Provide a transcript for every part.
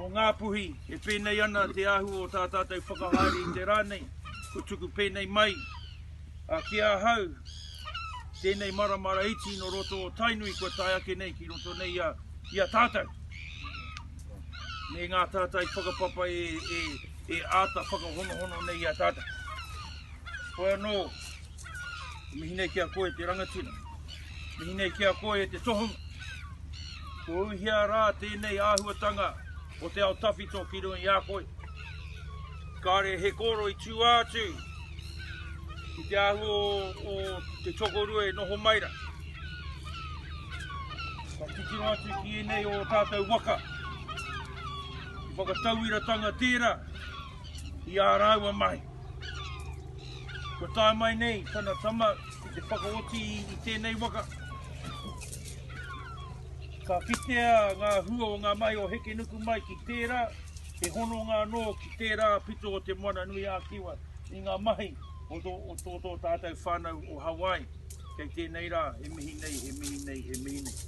O Ngāpuhi, e pēnei ana te āhua o tā tātou whakahaere i te rā nei, kua tuku pēnei mai a ki ahau tēnei maramara iti nō roto o Tainui kua tae ake nei ki roto nei i a, i a tātou. Me ngā tātai whakapapa e, e, e āta whakahonohono nei i a tātou. Koe anō, mihi nei ki a koe te rangatira. Mihi nei ki a koe e te tohunga. Ko uhia rā tēnei āhuatanga o te ao tawhito ki runga i a koe. Kāre he kōro i tūā atu i te āhua o, o te tokorua e noho mai rā. Ka titiro atu ki ēnei o tātou waka. I whakatauiratanga tērā i ā rāua mahi. Kua tae mai nei tana tama ki te whakaoti i tēnei waka. Ka kitea ngā hua o ngā mahi o Hekenukumai ki tērā, he hononga anō ki tērā pito o Te Moana-nui-a-Kiwa i ngā mahi o tō, o tō, tō tātou whānau o Hawaii kei tēnei rā e mihi nei, e mihi nei, e mihi nei.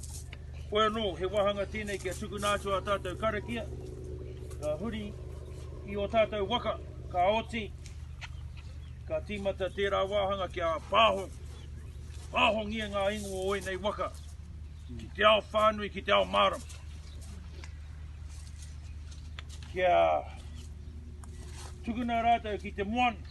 Koe anō, he wāhanga tēnei kia tukuna atu ā tātou karakia, ka huri i ō tātou waka, ka oti, Ka tīmata tērā wāhanga kia pāho, pāhongia ngā ingoa o ēnei waka ki te ao whānui, ki te ao mārama. Kia tukuna rātou ki te moana.